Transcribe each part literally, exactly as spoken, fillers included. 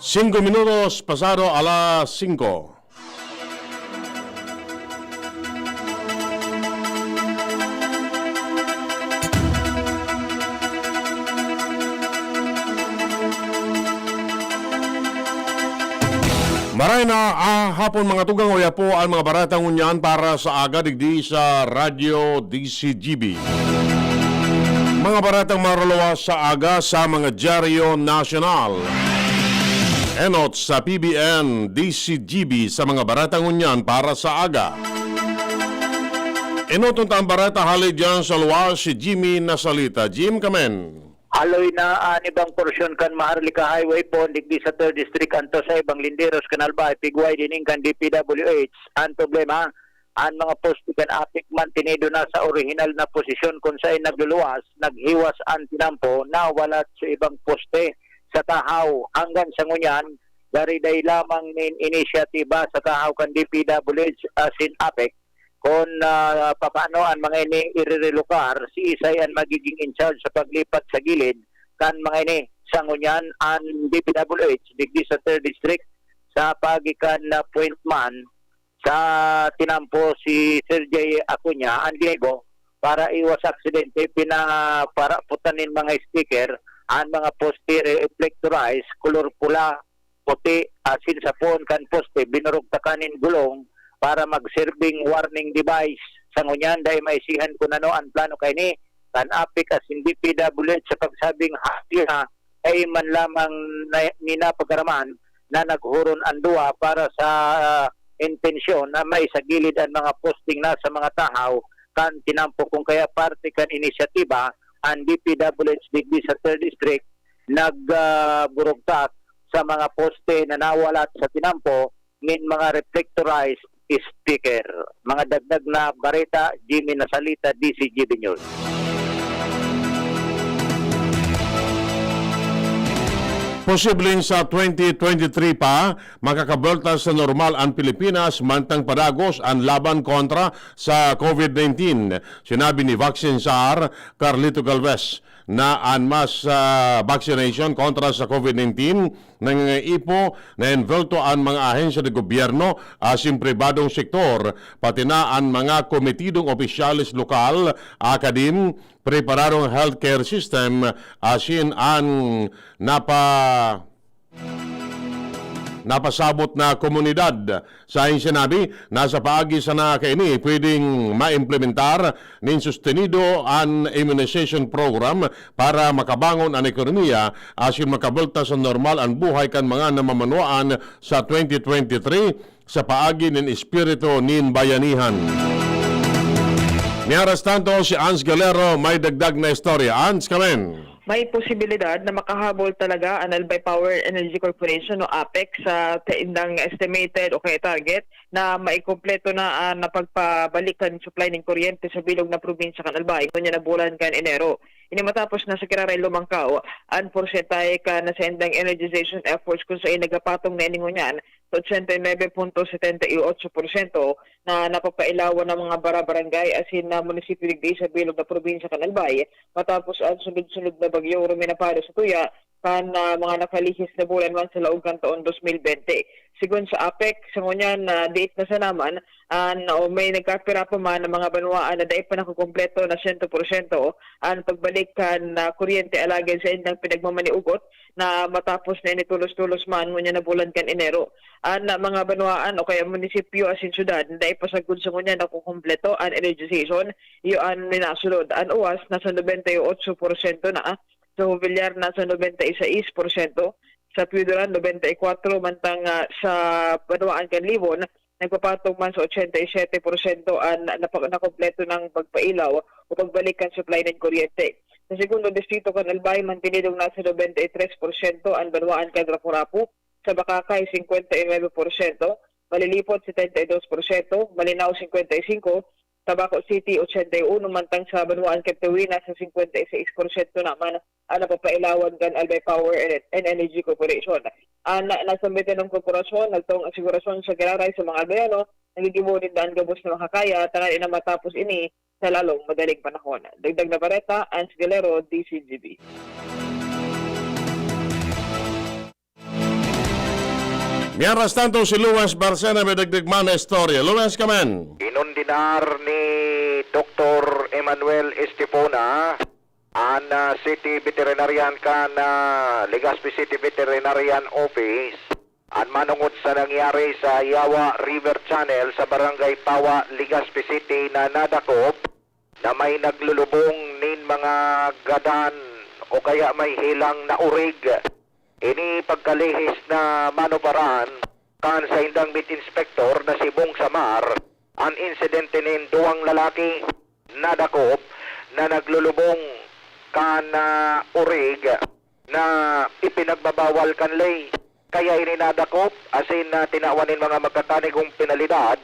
Singko minutos pasado alas singko. Maray na, ah, hapon, mga tugang, uya po an mga barata ngunyan para sa aga digdi sa Radyo D C G B. Mga baratang maruluwas sa aga sa mga dyaryo nasyonal. Enot sa P B N, D C G B sa mga barata ngunyan para sa aga. Enot unta ang barata hali dyan sa luwas, si Jimmy Nasalita. Jim, kamen. Haloy na an ibang porsyon kan Maharlika Highway poon digdi sa Third District anto sa ibang linderos kan Albay, pigway dining kan D P W H. An problema, an mga poste kan APEC mantenido na sa orihinal na posisyon kun saen nagluluwas, naghiwas an tinampo, nawalat sa ibang poste sa tahaw. Hanggan sa ngunyan, gariday lamang nin inisyatiba sa tahaw kan D P W H asin APEC kun, ah, papaano an mga ini irirelokar, siisay an magiging in charge sa paglipat sa gilid kan mga ini. Sa ngunyan, an D P W H digdi sa Third District sa paagi kan, ah, Point Man sa tinampo si Sir Jay Acuña, an ginibo para iwas aksidente, pinaparaputan nin mga sticker an mga poste reflectorized, kolor pula, puti, asin sa poon kan poste, binurugtakan nin gulong para magserbing warning device. Sa ngunyan, dai maisihan kun ano an plano kaini kan APEC asin D P W H sa pagsabing hapya, dai man lamang na, ninapagaraman na naghuron an duwa para sa, ah, intensyon na maisagilid an mga posting na sa mga tahaw kan tinampo, kun kaya parte kan inisyatiba an D P W H digdi sa Third District nag, ah, burugtak sa mga poste na nawalat sa tinampo nin mga reflectorized sticker. Mga dagdag na bareta, Jimmy Nasalita, D C G B News. Posibleng sa twenty twenty-three pa, makakabelta sa normal an Pilipinas mantang padagos an laban kontra sa COVID nineteen. Sinabi ni Vaccine Czar Carlito Galvez na an mass, ah, vaccination kontra sa COVID nineteen nangangaipo na envolto an mga ahensya ng gobyerno asin pribadong sektor, pati na an mga komitidong opisyales lokal, akadim, preparadong healthcare system, asin an napa-, napasabot na komunidad. Sa sinabi, nasa paagi sana kaini pwedeng maimplementar nin sustenido an immunization program para makabangon an ekonomiya asin makabelta sa normal an buhay kan mga namamanwaan sa twenty twenty-three sa paagi nin espiritu nin bayanihan. Mientras tanto, si Ans Galero may dagdag na istorya. Ans, kamen. May posibilidad na makahabol talaga an Albay Power and Energy Corporation o APEC sa saindang estimated o kaya target na maikumpleto na an pagpabalik kan supply nin kuryente sa bilog na probinsya kan Albay ngunyan na bulan kan Enero. Ini matapos na sa giraray lumangkaw an porsyentahe kan saindang energization efforts kun saen nagapatong na ini ngunyan sa ochenta y nuebe punto setenta y ocho porsyento na napapailawan ng mga bara-barangay asin na munisipyo digdi sa bilog na probinsya kan Albay, matapos an sunod-sunod na bagyong ruminapado sa tuya kan, ah, mga nakalihis na bulan man sa laog kan taon dos mil bente. Sigon sa APEC, sa ngunyan na diit na sana man, an, o may nagkapira pa man na mga banwaan na dai pa nakukumpleto na sento porsyento an pagbalik kan, ah, kuryente alagad saindang pinagmamaniugot na matapos na ini tolos-tolos man ngunyan na bulan kan Enero. An, ah, mga banwaan o kaya munisipyo asin syudad na dai pa sagkod sa ngunyan nakukumpleto an energization, iyo an minasunod. An uwas nasa nobenta y otso porsyento na, sa Jovellar nasa nobenta y seis porsyento, sa Pio Duran nobenta y kwatro, mantang, ah, sa banwaan kan Libon nagpapatong man sa ochenta y siyete porsyento an napa-, nakompleto ng pagpailaw o pagbalik kan supply nin kuryente. Sa segundo distrito kan Albay, mantenidong nasa nobenta y tres porsyento an banwaan kan Rapu-Rapu, sa Bacacay, singkwenta y nuebe porsyento, Malilipot, setenta y dos porsyento, Malinao, singkwenta y singko, Tabaco City, ochenta y uno, mantang sa banwaan kan Tawi, nasa singkwenta y seis porsyento naman an napapailawan kan Albay Power and, and Energy Corporation. An nasambitan ng korporasyon, nagtong asigurasyon sa giraray sa mga Albayano, nagigibo ninda an gabos na makakaya, tanganing na matapos ini sa lalong madaling panahon. Dagdag na bareta, Ans Galero, D C G B. Mientras tanto, si Luis Barcena may dagdag man na istorya. Luis, kamen. Inondinar ni Doktor Emmanuel Estepona, an, ah, City Veterinarian kan, ah, Legazpi City Veterinarian Office, an manongod sa nangyari sa Yawa River Channel sa Barangay Pawa, Legazpi City na nadakop na may naglulubong nin mga gadan o kaya may helang na urig. Ini pagkalihis na manuparan kan saindang meat inspector na si Bong Samar, an insidente nin duwang lalaki nadakop na naglulubong kan, ah, urig na ipinagbabawal kan ley. Kaya ini nadakop asin, ah, tinawan nin mga magkakanigong penalidad.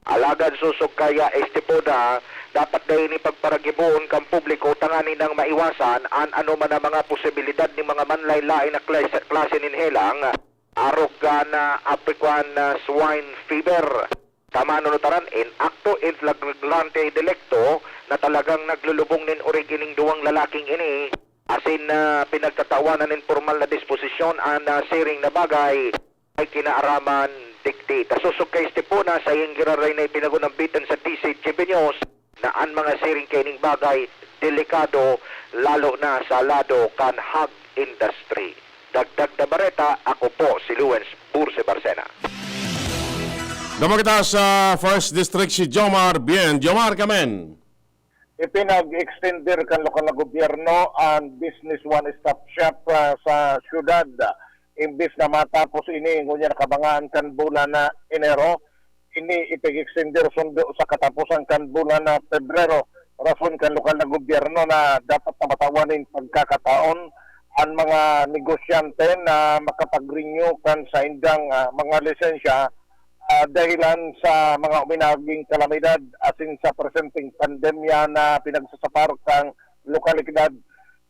Alagad sosog kaya Estepona, dapat dai ini pagparagiboon kan publiko tanganing nang maiwasan an anoman na mga posibilidad nin mga manlaen-laen na klase, klase nin helang, arog kan, ah, African, ah, swine fever. Tama, nunotaran, in actu in flagrante delicto na talagang naglulubong nin urig ining duwang lalaking ini, asin, ah, pinagtatawanan nin pormal na disposisyon an, ah, siring na bagay ay kinaaraman digdi. Ta sosog kay Estepona, saiyang giraray na ipinagunambitan sa D C G B News na an mga siring kaining bagay delikado, lalo na sa lado kan hog industry. Dagdag na bareta, ako po si Luens Burse Barcena. Damo kita sa First District, si Jomar Bien. Jomar, kamen. Ipinag-extender kan lokal na gobyerno an Business One Stop Shop, ah, sa syudad. Imbis na matapos ini ngunyan kabangaan kan bulan na Enero, ini ipag-extender sundo sa kataposan kan bulan na Pebrero. Rason kan lokal na gobyerno na dapat na matawan nin pagkakataon an mga negosyante na makapag-renew kan saindang, ah, mga lisensya, ah, dahilan sa mga uminaging kalamidad asin sa presenteng pandemya na pinagsasapar kan lokalidad.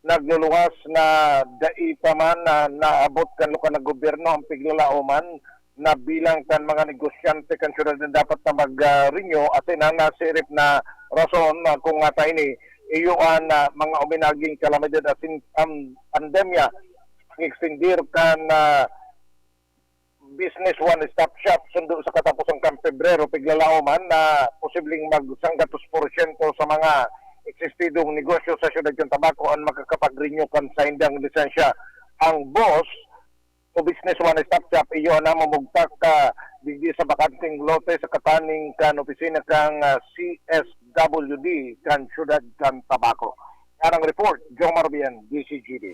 Nagluluwas na dai pa man na naabot kan lokal na gobyerno ang piglalaoman na bilang kan mga negosyante kan syudad na dapat na mag, ah, renew asin ang nasirip na rason, ah, kung ngata ini, iyo an, ah, mga uminaging kalamidad asin, um, pandemya. Pag-extender kan, ah, Business One Stop Shop sundo sa kataposan kan Pebrero, piglalaoman na posibleng magsanggatos porsyento sa mga eksistidong negosyo sa siyudad kan Tabaco an makakapag-renew kan saindang lisensya. Ang boss o Business One Stop Shop, iyo na mamugtak ka digdi sa bakanteng lote sa kataning kan opisina kan, ah, C S W D kan siyudad kan Tabaco. Karang report, Jomar Bien, D C G D.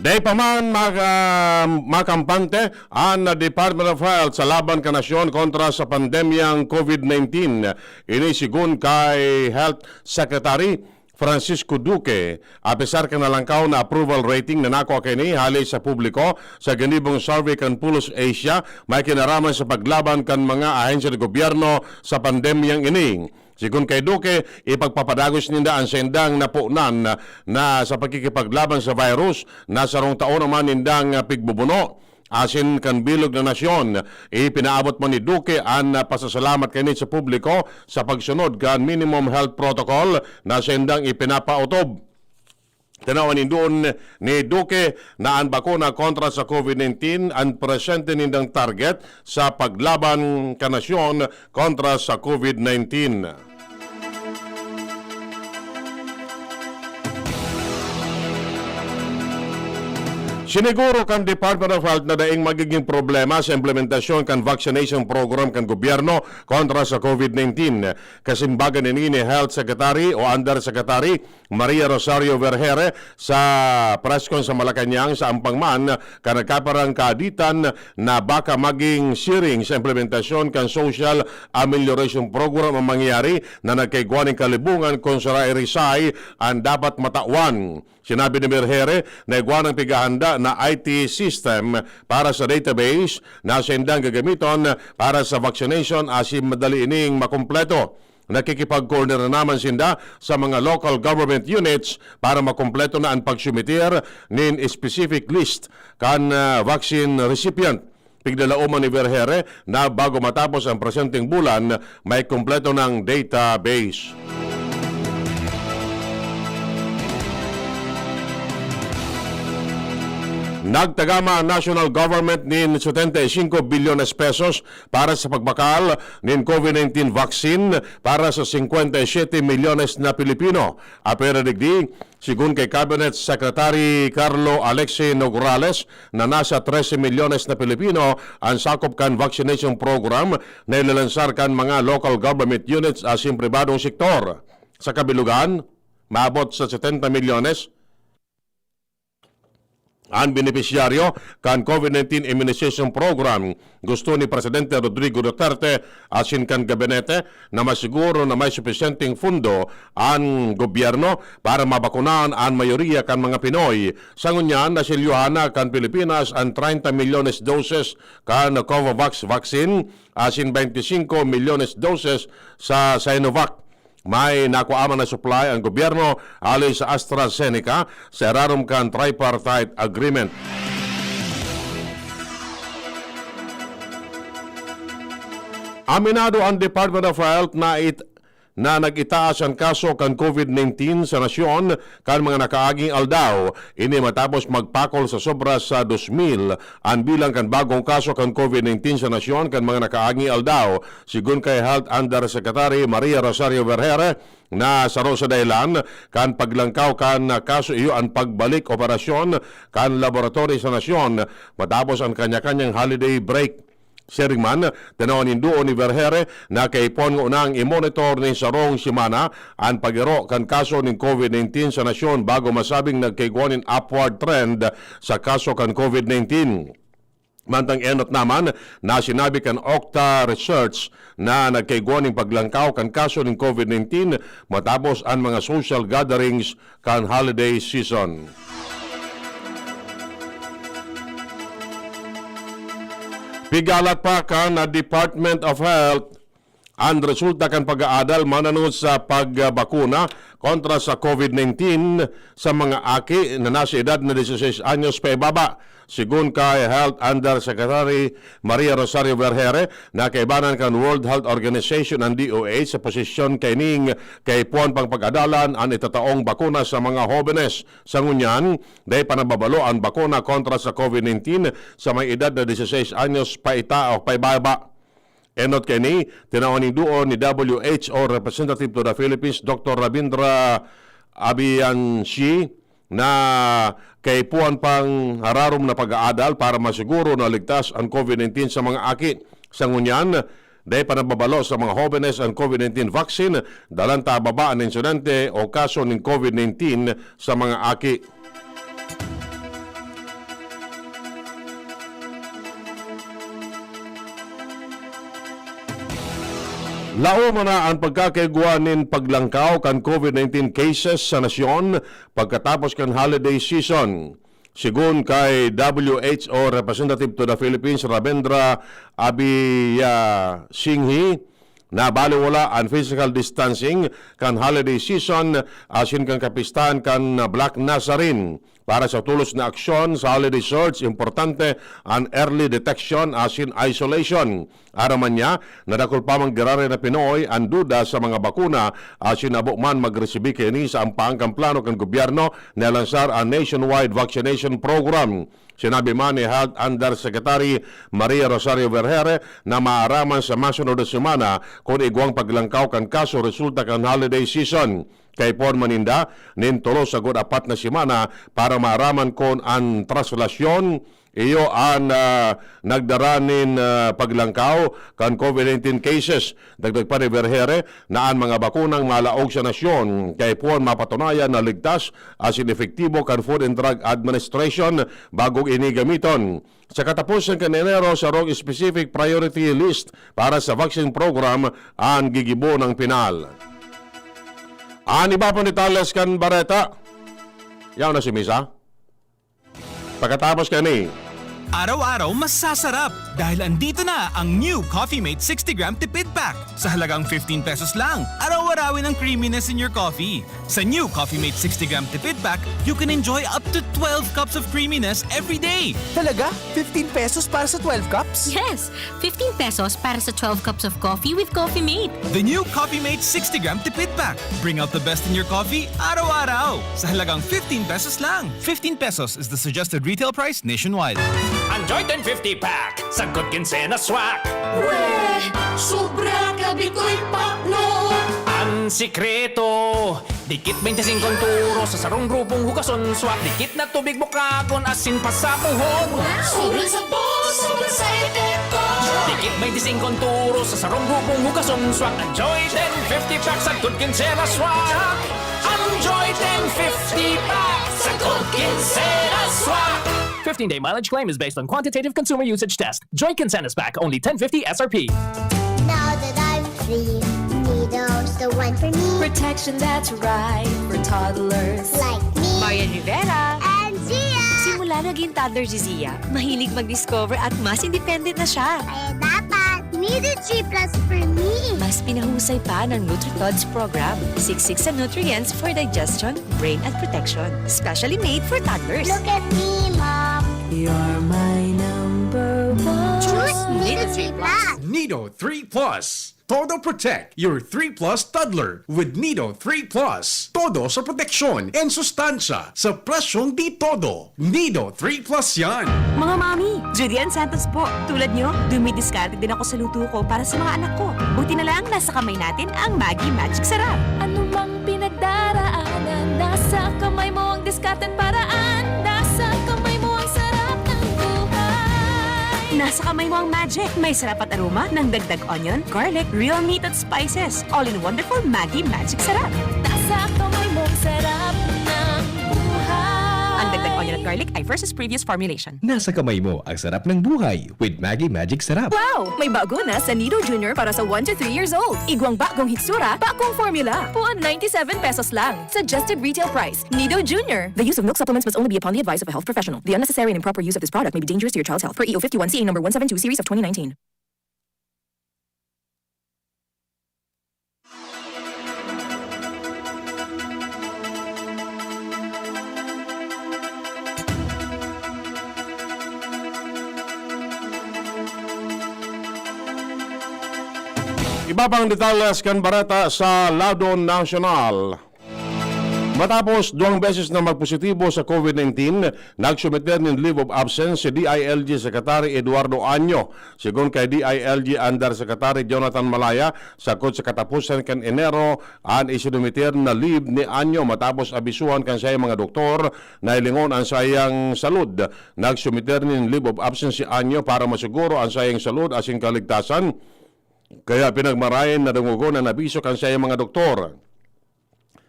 Dai pa man maka-, makampante an Department of Health sa laban kan nasyon kontra sa pandemyang COVID nineteen. Ini sigon kay Health Secretary Francisco Duque, apesar kan nalangkaw na approval rating na nakua kaini hale sa publiko sa ginibong survey kan Pulse Asia, may kinaraman sa paglaban kan mga ahensya nin gobyerno sa pandemyang ini. Sigon kay Duque, ipagpapadagos ninda an saindang naponan na sa pakikipaglaban sa virus na sarong taon naman nindang pigbubuno. Asin kan bilog na nasyon, ipinaabot man ni Duque an pasasalamat kaini sa publiko sa pagsunod kan minimum health protocol na saindang ipinapaotob. Tinawan nin duon ni Duque na an bakuna kontra sa COVID nineteen an presente nindang target sa paglaban kan nasyon kontra sa COVID nineteen. Siniguro kan Department of Health na daing magigin problema sa implementasyon kan vaccination program kan gobyerno kontra sa COVID nineteen. Kasimbagan ini ni Health Secretary o Undersecretary Maria Rosario Vergeire sa press con sa Malacañang, sa ampang man kan nagkaparang kaaditan na baka maging siring sa implementasyon kan Social Amelioration Program ang mangyayari na nagkaigwa nin kalibungan kun sara irisay an dapat matawan. Sinabi ni Vergeire na igwa nang pighahanda na I T system para sa database na saindang gagamiton para sa vaccination asin madali ining makumpleto. Nakikipag-coordinate naman sinda sa mga local government units para makumpleto na an pagsumitir nin specific list kan, ah, vaccine recipient. Piglalauman ni Vergere na bago matapos ang presenteng bulan, may kumpleto ng database. Nagtagama ang national government nin setenta y cinco bilyones pesos para sa pagbakal nin COVID nineteen vaccine para sa cincuenta y siete milyones na Pilipino. Apwera digdi, segun kay Cabinet Secretary Carlo Alexi Nograles, na nasa trese milyones na Pilipino an sakop kan vaccination program na ilalansar kan mga local government units asin pribadong sektor. Sa kabilugan, maabot sa setenta milyones an benepisyaryo kan COVID nineteen Immunization Program. Gusto ni Presidente Rodrigo Duterte asin kan gabinete na masiguro na may supisyenteng fundo an gobyerno para mabakunan an mayoriya kan mga Pinoy. Sa ngunyan, naselyuhan na kan Pilipinas an treinta milyones doses kan Covovax vaccine asin veinticinco milyones doses sa Sinovac. May nakua man na supply ang gobyerno hali sa AstraZeneca sa irarom kan tripartite agreement. Aminado ang Department of Health na it-, na nag-itaas an kaso kan COVID nineteen sa nasyon kan mga nakaaging aldaw. Ini matapos magpakol sa sobra sa dos mil an bilang kan bagong kaso kan COVID nineteen sa nasyon kan mga nakaaging aldaw. Segun kay Health Undersecretary Maria Rosario Vergere, na saro sa dahelan kan paglangkaw kan kaso iyo an pagbalik operasyon kan laboratory sa nasyon matapos an kanya-kanyang holiday break. Siring man, tinawan nin duo ni Vergere na kaipuhan ngona i-monitor nin sarong semana an pag-iro kan kaso nin COVID nineteen sa nasyon bago masabing nagkaigwa nin upward trend sa kaso kan COVID nineteen. Mantang enot naman na sinabi kan Octa Research na nagkaigwa nin paglangkaw kan kaso nin COVID nineteen matapos an mga social gatherings kan holiday season. Pigalat pa kan Department of Health an resulta kan pag-aadal mananod sa pagbakuna kontra sa COVID nineteen sa mga aki na nasa edad na dieciséis anyos paibaba. Segun kay Health Undersecretary Maria Rosario Vergere, na kaibanan kan World Health Organization an D O H sa posisyon kaining kaipuhan pang pag-adalan an itataong bakuna sa mga hobenes. Sa ngunyan, dai pa nababalo an bakuna kontra sa COVID nineteen sa may edad na dieciséis anyos paita o paibaba. Enot kaini, tinawan nin duo ni W H O Representative to the Philippines, Doctor Ravindra Abiyanshi, na kaipuhan pang hararom na pag-aadal para masiguro na ligtas an COVID nineteen sa mga aki. Sa ngunyan, dai pa nababalo sa mga hobenes an COVID nineteen vaccine, dalan ta baba an insidente o kaso nin COVID nineteen sa mga aki. Laom na an pagkakaigwa nin paglangkaw kan COVID nineteen cases sa nasyon pagkatapos kan holiday season. Segun kay W H O Representative to the Philippines, Ravindra Abiyasinghe, na baliwala an physical distancing kan holiday season asin kan kapistahan kan Black Nazarene. Para sa tolos na aksyon sa holiday surge, importante an early detection asin isolation. Aram man niya na dakul pa man giraray na Pinoy an duda sa mga bakuna asin habo man magresibi kaini sa ampang kan plano kan gobyerno na ilansar an nationwide vaccination program. Sinabi man ni Health Undersecretary Maria Rosario Vergere na maaraman sa masunod na semana kun igwang paglangkaw kan kaso resulta kan holiday season. Kaipuhan man ninda nin tolo sagkod apat na semana para maaraman kun an traslasyon iyo an, ah, nagdara nin, ah, paglangkaw kan COVID nineteen cases. Dagdag pa ni Vergere na an mga bakunang malaog sa nasyon kaipuhan mapatunayan na ligtas asin epektibo kan Food and Drug Administration bago ini gamiton. Sa kataposan kan Enero, sarong specific priority list para sa vaccine program an gigibo ng pinal. An iba pang detalles kan bareta, yaon na si Misa. Pagkatapos kani, Araw-araw masasarap dahil andito na ang new Coffee Mate sixty gram tipid pack. Sa halagang fifteen pesos lang, araw-arawin ang creaminess in your coffee. Sa new Coffee Mate sixty gram tipid pack, you can enjoy up to twelve cups of creaminess every day. Talaga? Fifteen pesos para sa twelve cups? Yes! Fifteen pesos para sa twelve cups of coffee with Coffee Mate. The new Coffee Mate sixty gram tipid pack. Bring out the best in your coffee araw-araw. Sa halagang fifteen pesos lang. Fifteen pesos is the suggested retail price nationwide. Enjoy ten fifty pack, sagkod kinsena swak. Weh, sobra ka bitoy pakno. Ang sikreto, dikit twenty-five ang turo sa sarong grupong hugason swak. Dikit na tubig bukagon asin pasapuhon. Sobra sa boss, sobra sa epekto. Dikit twenty-five ang turo sa sarong grupong hugason swak. Enjoy ten fifty pack, sagkod kinsena swak. Enjoy ten fifty pack, sagkod kinsena swak. Fifteen-day mileage claim is based on quantitative consumer usage test. Joy Quincenas Pack, only ten fifty S R P. Now that I'm free, Nido's the one for me. Protection that's right for toddlers. Like me Marian Rivera. And Zia. Simula naging toddler si Zia, mahilig mag-discover at mas independent na siya. Kaya dapat Nido three plus for me. Mas pinahusay pa ng NutriTods program. Siksik sa nutrients for digestion, brain at protection. Specially made for toddlers. Look at me, Mom. You're my number one. Choose Nido three plus. Nido three plus. Todo Protect your three plus toddler with Nido three plus. Todo sa proteksyon and sustansya sa presyong di todo. Nido three plus yan. Mga mami, Judy Ann Santos po. Tulad nyo, dumidiskarte din ako sa luto ko para sa mga anak ko. Buti na lang, nasa kamay natin ang Maggi Magic Sarap. Ano mang pinagdaraanan, nasa kamay mo ang diskarte't paraan. Nasa kamay mo ang sarap ng buhay. Nasa kamay mo ang magic. May sarap at aroma ng dagdag onion, garlic, real meat at spices. All in wonderful Maggi Magic Sarap. Nasa kamay mo ang sarap ng buhay. Ang dagdag onion at garlic ay versus previous formulation. Nasa kamay mo ang sarap ng buhay with Maggi Magic Sarap. Wow! May bago na sa Nido Junior para sa one to three years old. Igwang bagong hitsura, bagong formula. Puon ninety-seven pesos lang. Suggested retail price. Nido Junior. The use of milk supplements must only be upon the advice of a health professional. The unnecessary and improper use of this product may be dangerous to your child's health. Per E O fifty-one C A number one seven two series of twenty nineteen. Iba pang detalles kan bareta sa lado nasyonal. Matapos duwang beses na magpositibo sa COVID nineteen, nagsumiter nin leave of absence si D I L G Secretary Eduardo Año. Segun kay D I L G Undersecretary Jonathan Malaya, sagkod sa kataposan kan Enero, an isinumiter na leave ni Año matapos abisuhan kan saiyang mga doktor na hilingon an saiyang salud. Nagsumiter nin leave of absence si Año para masiguro an saiyang salud asin kaligtasan. Kaya pinagmarahay na dungogon an abiso kan saiyang mga doktor.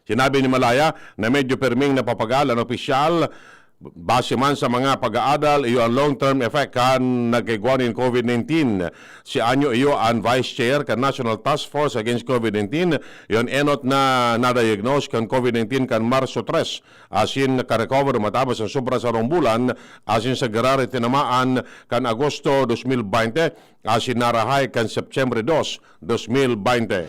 Sinabi ni Malaya na medyo pirming napapagal an opisyal base man sa mga pag-aadal, iyo an long-term effect kan nagkaigwa nin COVID nineteen. Si Año iyo an Vice Chair kan National Task Force Against COVID nineteen, iyo an enot na na-diagnose kan COVID nineteen kan Marso tres, asin nakarecover matapos an sobra sarong bulan, asin sa giraray tinamaan kan Agosto dos mil baynte, asin narahay kan Setyembre dos, dos mil baynte.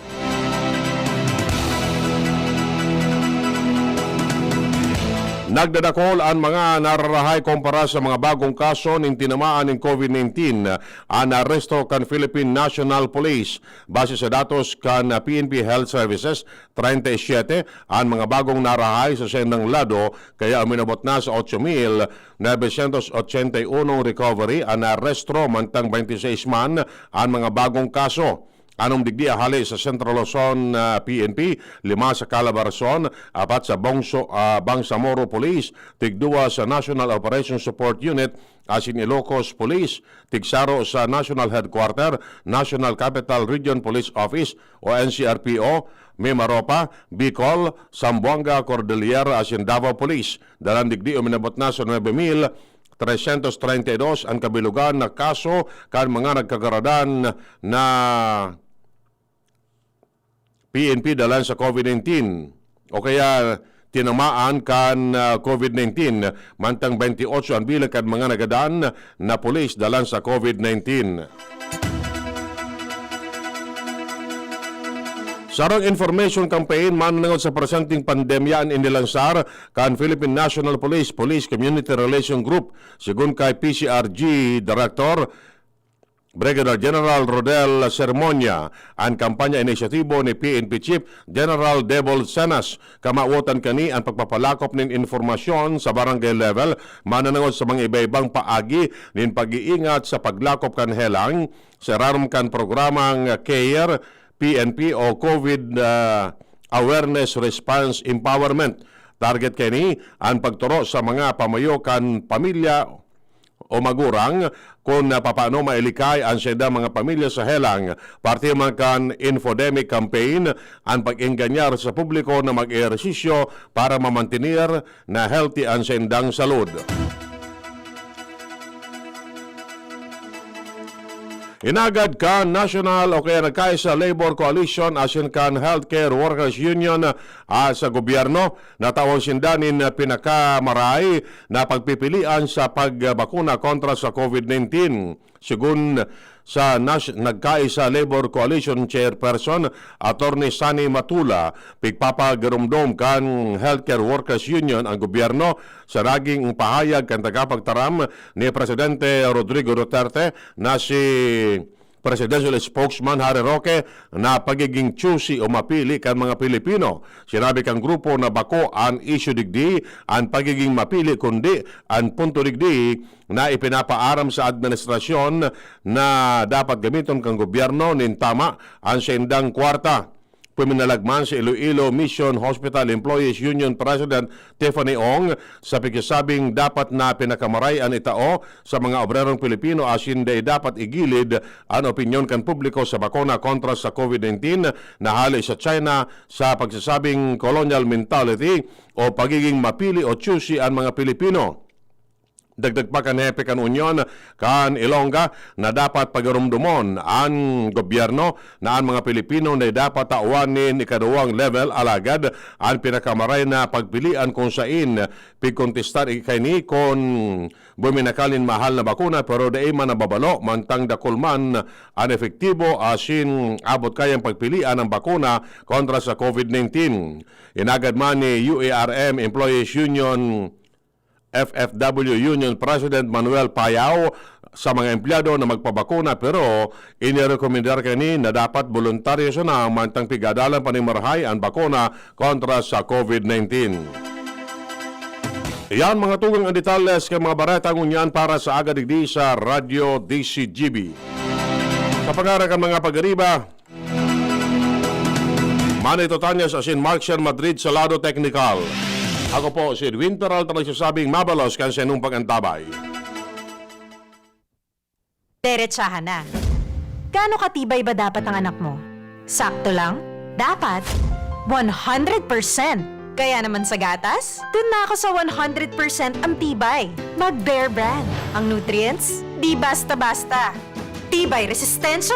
Nagdadakol an mga nararahay kumpara sa mga bagong kaso nin tinamaan nin COVID nineteen an aresto kan Philippine National Police. Base sa datos kan P N P Health Services, treinta y siete an mga bagong narahay sa saindang lado, kaya uminabot na sa otso mil novecientos ochenta y uno recovery an naarestro, mantang baynte seis man an mga bagong kaso. Anom digdi hale sa Central Luzon, ah, P N P, lima sa Calabarzon, apat sa Bongso-, ah, Bangsamoro Police, tigduwa sa National Operation Support Unit, asin Ilocos Police, tigsaro sa National Headquarter, National Capital Region Police Office o N C R P O, Mimaropa, Bicol, Zamboanga, Cordillera, asin Davao Police. Dalan digdi uminabot na sa nuebe mil tresyentos treinta y dos an kabilogan na kaso kan mga nagkagaradan na P N P dalan sa COVID nineteen o kaya tinamaan kan, ah, COVID nineteen, mantang twenty-eight an bilang kan mga nagadan na pulis dalan sa COVID nineteen. Sarong information campaign mananangod sa presenteng pandemya an inilansar kan Philippine National Police, Police Community Relation Group, segun kay P C R G Director Brigadier General Rodel Sermonia. An kampanya inisyatibo ni P N P Chief General Debol Cenas. Kamawotan kani an pagpapalakop nin informasyon sa barangay level mananangod sa mga iba-ibang paagi nin pag-iingat sa paglakop kan helang sa irarom kan programang CARE P N P o COVID, ah, Awareness Response Empowerment. Target kaini an pagturo sa mga pamayo kan pamilya o magurang kun papaano mailikay an saindang mga pamilya sa helang. Parte man kan infodemic campaign an pag-enganyar sa publiko na mag-ehersisyo para mamantener na healthy an saindang salud. Inagad kan National o kaya Nagkaisa Labor Coalition asin kan Healthcare Workers Union, ah, sa gobyerno, natawan sinda nin pinakamaray na pagpipilian sa pagbakuna kontra sa COVID nineteen. Segun sa Nas-, Nagkaisa Labor Coalition Chairperson, Attorney Sunny Matula, pigpapagarumdom kan Healthcare Workers Union ang gobyerno sa naging pahayag kan tagapagtaram ni Presidente Rodrigo Duterte na si Presidential Spokesman Harry Roque na pagiging choosy o mapili kan mga Pilipino. Sinabi kan grupo na bako an isyu digdi an pagiging mapili, kundi an punto digdi na ipinapaaram sa administrasyon na dapat gamiton kan gobyerno nin tama an saindang kwarta. Puminalag man si Iloilo Mission Hospital Employees Union President Tiffany Ong sa pagsasabing dapat na pinakamaray an itao sa mga obrerong Pilipino asin dai dapat igilid an opinyon kan publiko sa bakuna kontra sa COVID nineteen na hale sa China sa pagsasabing colonial mentality o pagiging mapili o choosy an mga Pilipino. Dagdag pa kan hepe kan Union kan Ilongga na dapat pagarumdomon an gobyerno na an mga Pilipino na dapat tawan nin ikaduwang level, alagad an pinakamaray na pagpilian kung sain pigkontestar kaini kun buminakal nin mahal na bakuna pero dai man nababalo mantang dakul man an epektibo asin abot kayang pagpilian ang bakuna kontra sa COVID nineteen. Inagad man ni U A R M Employees Union F F W Union President Manuel Payao sa mga empleyado na magpabakuna, pero inirekomendar kani na dapat boluntaryo sana mantang pigadalan pa nin marahay an bakuna kontra sa COVID nineteen. Iyan mga tugang an detalles kan mga bareta ngunyan para sa aga digdi sa Radyo D C G B. Sa pangaran kan mga pag-ariba, Manny Totanyas asin Mark Sher Madrid sa lado teknikal. Ako po si Edwin Peralta nagsasabing mabalos kan sainong pag-antabay. Deretsahan na. Gaano katibay ba dapat ang anak mo? Sakto lang? Dapat? One hundred percent! Kaya naman sa gatas, dun na ako sa one hundred percent ang tibay. Mag Bear Brand. Ang nutrients, di basta-basta. Tibay, resistensya,